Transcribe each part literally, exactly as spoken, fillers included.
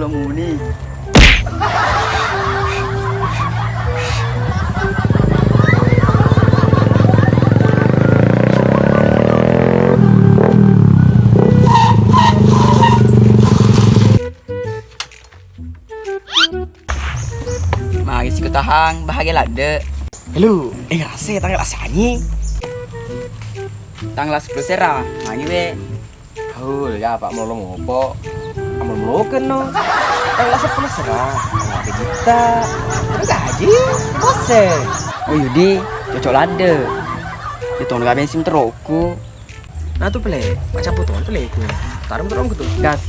Muni. Magi sikutahang bahagia ladde. Halo, eh, ngerasa ya tanggal asangi. Tanggal sepuluh sera, magi we. Oh, ya, Pak, mau lo ngopo? Kamu mau keno? Tanggal sepuluh sera, ada juta. Ada gaji, bose. Oh, Yudi, cocok ladde. Itu nggak bensin terokku. Nah, tu pele, macam putu pele ku. Tarum terong tu. Gas.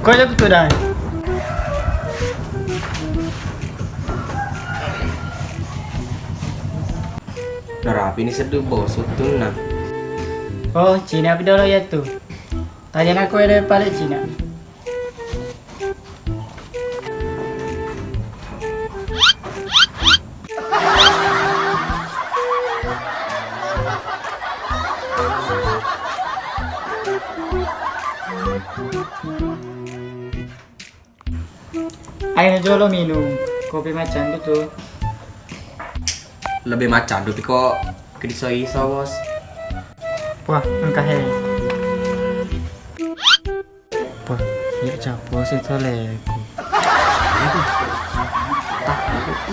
Kau jago tu dah. Narapi ni seddu bos wettunna. Oh, Cina apa dolo ya tu? Tanya aku ada pale Cina. Ayo jolo minum kopi macandu tu. Lebih macandu pi ko ke diso-iso, bos. Wah, engkah he. Wah, iya capo si toleku. Tak,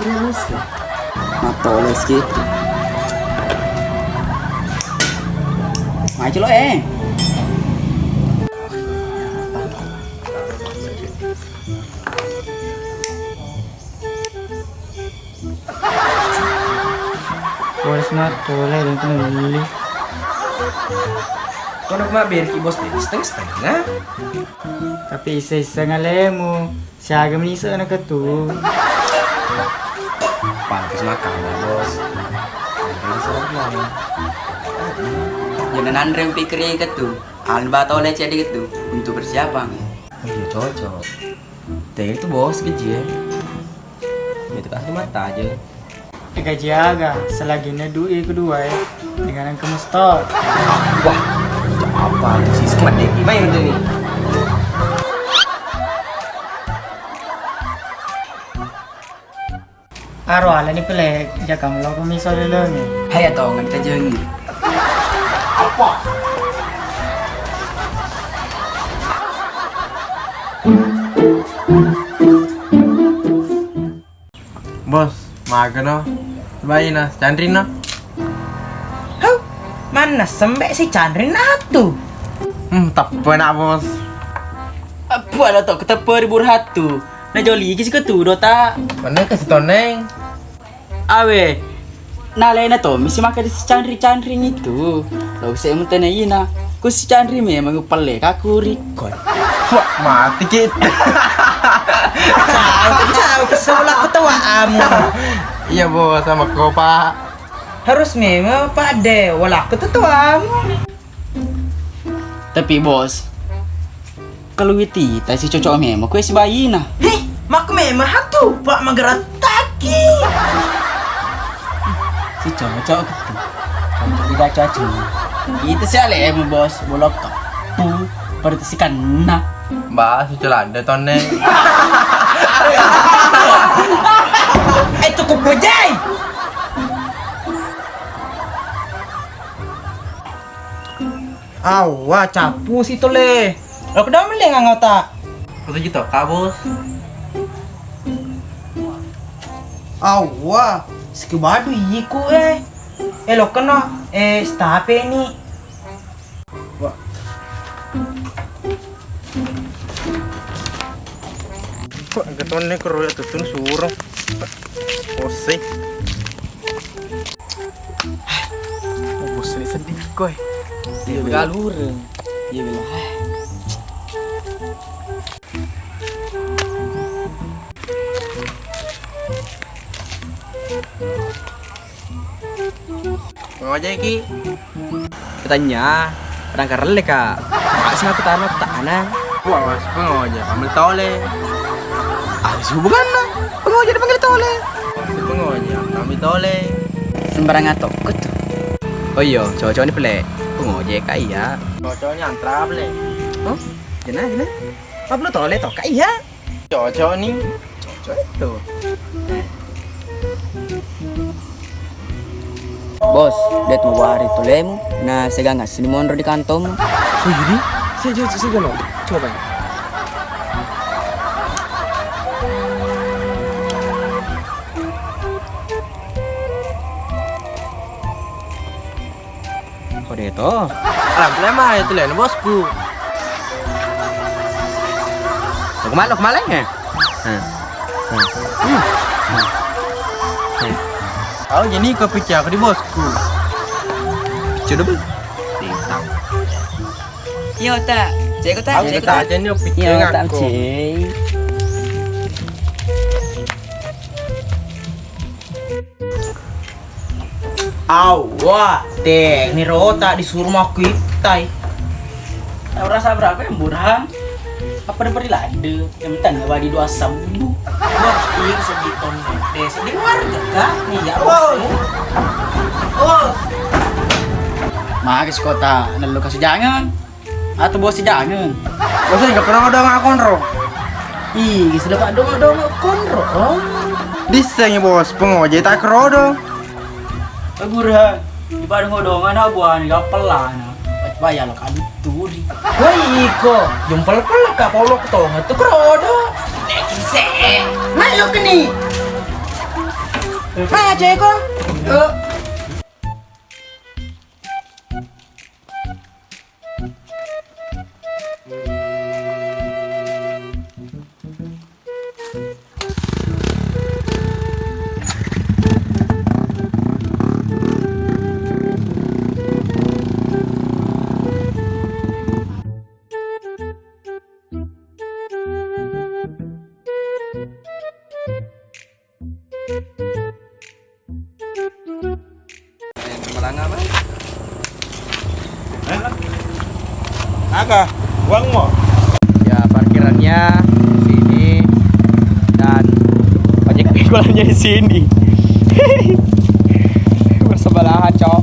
iya, bos. Matoles ki. Mai celo, eh. Waris matolai dan kena beli. Kono ma berki bos deh, setengah-setengah. Tapi isa-isa ngalemu, siaga menisa na ketu. Pantas makan ya, bos. Pantas makan. Jangan andre pikir ketu. Alba tau lecet dikit tu untuk persiapan. Oh iya, cocok. Teh itu bos gaji ya. Itu kasih mata aja. Eh, gaji aga, selagi ne duit kedua ya. Dengan yang kamu stop. Wah, apa tuh sih? Sekemat deh. Main udah nih. Aro alani pele jakam lo ko miso lelenge. Hai atau ngan tajengi. Apa? Bos, magano. Baina, canrino. Hau, mana sembe si canrin atu? Hmm, teppe nak, bos. Apa lo to keteppe ri burhatu? Najoli iki siketudo ta. Mana ke si Toneng? Awe, nalena to misi maka di si canri-canri itu. Lo se mutene ina. Ku si canri memang upelle kaku rikon. Wah, mati kita. Ciao, ciao, kesel aku tawa amu. Iya, bos, sama ko, Pak. Harus memang, Pak, de, wala aku tawa amu. Tapi, bos, kalau witi, tai si cocok memang kue si bayina. Heh, mak memang hatu, Pak, magerattaki. Si cocok gitu. Cocok tidak cocok. Itu si alemu, bos, bolok kapu, berarti si kena. Mbak, si celana tonne. Eh, cukup bejai. Awa, capu si tole. Lo kedua meleng angota. Kutu juta ka, bos. Awa, siki badu iku eh. Eh, lo kena eh stape ni. Wah. Kok engka tonne kero ya tutun surung. Bosse. Oh, bosse sedih koe. Iya, galureng. Iya, bela. Pengoja ki. Katanya, padang karelle ka. Masih aku tanah tak anang. Wah, mas pengoja, kamu tole. Ah, hubunganna. Pengoja dipanggil tole. Pengoja, kami tole. Sembarang atok tu. Oh iyo, cowok-cowok ni pele. Pengoja ka iya. Cowok-cowok ni antra pele. Oh, jena jena. Pablo tole to ka iya. Cocok ni. Cocok itu. Bos, dia tu wari tulemu, na segang asli monro di kantormu. Oh, jadi? Saya jawab, saya jawab. Coba. Kode to. Alam, lema itu leno bosku. Lo kemana, lo kemana? Eh. Eh. Eh. Eh. Eh. Kau jadi kau picah aku di bosku. Picah dulu. Tentang. Iya, tak. Cek, tak. Aku cek, tak tak. Aja nih picah. Iya, tak, aku. Cek. Awwa, te, ni rota disuruh mau kuittai. Tahu rasa berapa yang murah? Apa dapat di lande? Yang penting nggak di dua sabu. Wah, iya sedih ton. Deh, sedih warga kak. Nih ya, bos. Bos. Magis kota, nelu kasih jangan. Atau bos jangan. Bos, nggak pernah udah ngakonro. Ih, sudah pak dong dong konro. Oh. Disengi bos, pengoje tak kerodo. Gurhan, di padang odong anak buah ni gapelan. Bayar lo kan turi. Woi iko, jumpel pelak kak polok tong itu kerodo. Nek se. Ayo keni. Ayo ceko. Yuk. Malanga apa? Hah? Aga, uangmu? Ya, parkirannya di sini dan ojek pikulannya di sini. Bersebelahan, cok.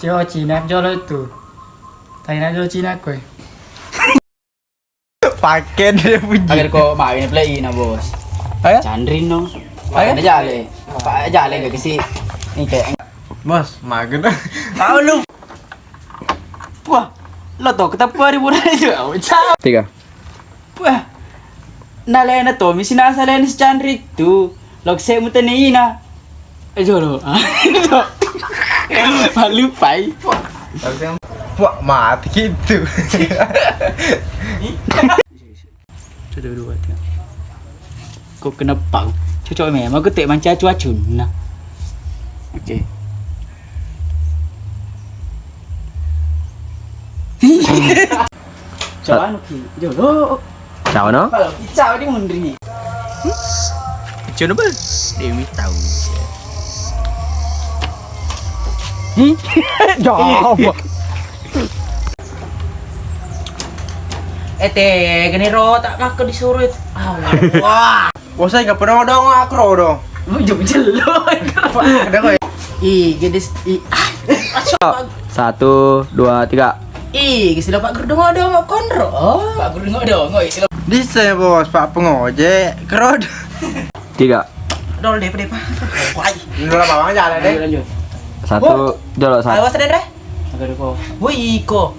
Ceo Cina jolo itu. Tanya jolo Cina kowe. Pakai dia puji. Agar kok main play na bos. Ayo. Candrin dong. Ayo. Ada jale. Pak jale gak kesi. Ini kayak bos, magen. Tahu lu. Wah, lo to ketemu hari murah itu. Tiga. Wah, nalena to misi nasa lena si Candri tu. Lokse mutene ina. Eh jolo. Malupai. Wah, mati gitu. Satu, dua, tiga. Kok kenapa? Cocok memang aku tak manca cuacun. Nah. Oke. Coba anu ki, jolo. Coba no? Kalau ki, coba di mundri. Coba no, Bang. Dewi tahu. Hmm? Jawab. Eh, te, gini ro, tak makko disuruh itu. Ah, wah. Bosai, gak pernah odong aku ro odong. Ujung jelo. Ada kok. Ih, gede s-, ih. Ah, satu, dua, tiga. Ih, gede sila Pak Guru dong odong konro. Oh, Pak Guru dong odong, oi, sila. Dise bos, Pak pengoje, kerod. Tiga. Dol deh, deh, Pak. Wai. Ini lah bawang jalan deh. Lanjut, lanjut. Satu, jolo satu. Awas deh, Re. Agak deko. Woi, iko.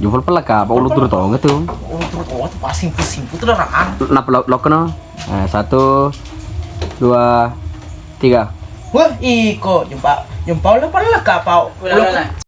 Jempol pella ka, apa ulur turu tonga tu. Ulur turu tonga tu pasti simpul-simpul tu daraan. Napa lo, lo kena? Nah, satu, dua, tiga. Wah, iko jumpa jumpa oleh pella ka apa? Ulang, ulang.